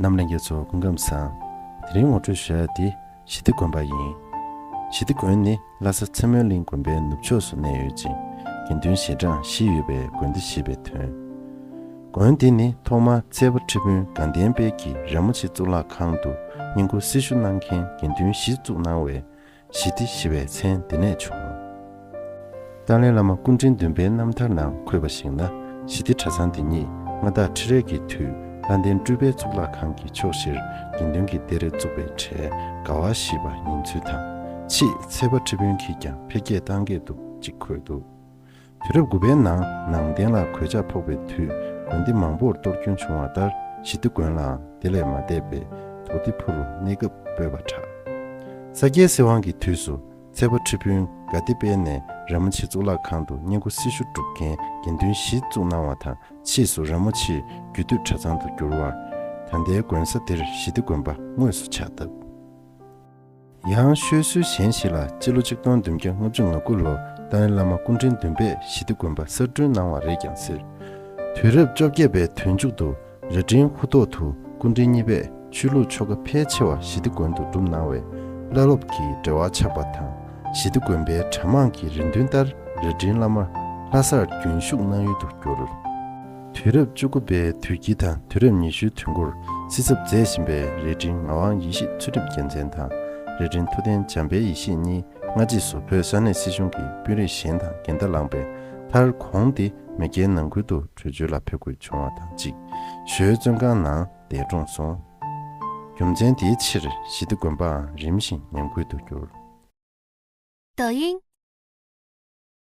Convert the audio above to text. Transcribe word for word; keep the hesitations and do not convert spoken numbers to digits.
རྣམ་ལྷན་རྒྱས་ཚོ་སྐུ་ཁམས་བཟང་། དེ་རིང་ངོ་སྤྲོད་ཞུ་ཡ་དེ་ཞི་བདེ་དགོན་པ་ཡིན། ཞི་བདེ་དགོན་ནི་ལྷ་ས་ཚེ་སྨོན་གླིང་དགོན་པའི་ནུབ་ཕྱོགས་སུ་གནས་ཡོད་ཅིང་། དགེ་འདུན་ཞལ་གྲངས་བཞི་ཡོད་པའི་དགོན་སྡེ་ཞེས་པའི་དོན། དགོན་འདི་ནི་ཐོག་མར་ཚལ་པ་ཁྲི་དཔོན་དགའ་ལྡན་དཔལ་གྱིས་ར་མོ་ཆེ་གཙུག་ལག་ཁང་དུ་བསྙེན་བཀུར་སྲི་ཞུ་གནང་མཁན་དགེ་འདུན་བཞི་བཙུགས་གནང་བས། ཞི་བདེ་ཞེས་པའི་མཚན་འདི་ནས་བྱུང་། ཏཱ་ལའི་བླ་མ་སྐུ་ཕྲེང་བདུན་པའི་རྣམ་ཐར་ནང་འཁོད་པར་གཞིགས་ན། ཞི་བདེ་གྲྭ་ཚང་འདི་ཉིད་མངའ་བདག་ཁྲི་རལ་གྱི་དུས་ལྷ་ལྡན་སྤྲུལ་པའི་གཙུག་ལག་ཁང་གི་ཕྱོགས་བཞིར་དགེ་འདུན་གྱི་སྡེ་རེ་བཙུགས་པའི་གྲས་དགའ་བ་ཞེས་པ་ཡིན་ཚུལ་དང་། ཕྱིས་ཚལ་པ་ཁྲི་དཔོན་གྱིས་ཀྱང་འཕེལ་རྒྱས་བཏང་གི་འདུག་ཅེས་འཁོད་འདུག། དུས་རབས་དགུ་པའི་ནང་ནང་བསྟན་ལ་གོད་ཆག་ཕོག་པའི་དུས། དགོན་སྡེ་མང་པོར་གཏོར་སྐྱོན་བྱུང་བ་ལྟར། ཞི་བདེ་དགོན་ལའང་དེ་ལས་མ་འདས་པའི་དོགས་འདི་འཕུར་རུ་གནས་སྐབས་སྤོས་པ་གྲགས། ས་སྐྱའི་སྲིད་དབང་གི་དུས་སུ་ཚལ་པ་ཁྲི་དཔོན་དགའ་བདེ་དཔལ་ནས་ར་མོ་ཆེ་གཙུག་ལག་ཁང་དུ་བསྙེན་བཀུར་སྲི་ཞུ་སྒྲུབ་མཁན་དགེ་འདུན་བཞི་བཙུགས་གནང་བ་དང་། ཕྱིས་སུ་ར་མོ་ཆེ་རྒྱུད་སྟོད་གྲྭ་ཚང་དུ་བསྒྱུར་བར། ད་ལྟའི་དགོན་ས་དེར་ཞི་བདེ་དགོན་པ་དངོས་སུ་ཕྱག་བཏབ། ཡང་ཤོད་སྲོལ་གཞན་ཞིག་ལ། སྤྱི་ལོ་ཆིག་སྟོང་བདུན་བརྒྱ་ལྔ་བཅུ་ང་དགུ་ལོར་ཏཱ་ལའི་བླ་མ་སྐུ་ཕྲེང་བདུན་པས་ཞི་བདེ་དགོན་པ་གསར་སྐྲུན་གནང་བ་རེད་ཀྱང་ཟེར། དུས་རབས་བཅོ་བརྒྱད་པའི་དུས་མཇུག་ཏུ་རྭ་སྒྲེང་ཧུ་ཐོག་ཏུ་སྐུ་ཕྲེང་གཉིས་པས་ཆོས་ལུགས་ཆོ་ག་ཕལ་ཆེ་བ་ཞི་བདེ་དགོན་དུ་བསྒྲུབས་གནང་བས། བླ་སློབ་ཀྱི་འབྲེལ་བ་ཆགས་པ་དང་། ཞི་བདེ་དགོན་པའི་གྲྭ་མང་གི་རེ་འདུན་ལྟར་རྭ་སྒྲེང་བླ་མ་ལྷ་སར་རྒྱུན་བཞུགས་གནང་ཡུལ་དུ་གྱུར། དུས་རབས་བཅུ་དགུ་པའི་དུས་དཀྱིལ་དང་དུས་རབས་ཉི་ཤུའི་དུས་འགོར་སྲིད་ཚབ་མཛད་བཞིན་པའི་རྭ་སྒྲེང་ངག་དབང་ཡེ་ཤེས་ཚུལ་ཁྲིམས་རྒྱལ་མཚན་དང་། རྭ་སྒྲེང་ཐུབ་བསྟན་འཇམ་དཔལ་ཡེ་ཤེས་གཉིས་སྔ་རྗེས་སུ་བོད་ས་གནས་སྲིད་གཞུང་གི་དཔོན་རིགས་གཞན་དང་འགལ་ཟླ་ལངས་པའི་མཐར། ཁོང་དེ་མེས་རྒྱལ་ནང་ཁུལ་དུ་བྲོས་བྱོལ་ལ་ཕེབས་དགོས་བྱུང་བ་དང་གཅིག། ཞོལ་བཙོན་ཁང་ནང་འདས་གྲོངས་སོང་། རྒྱུ་མཚན་དེའི་ཕྱིར་ཞི་བདེ་དགོན་པའང་རིམ་བཞིན་ཉམས་རྒུད་དུ་གྱུར།抖音、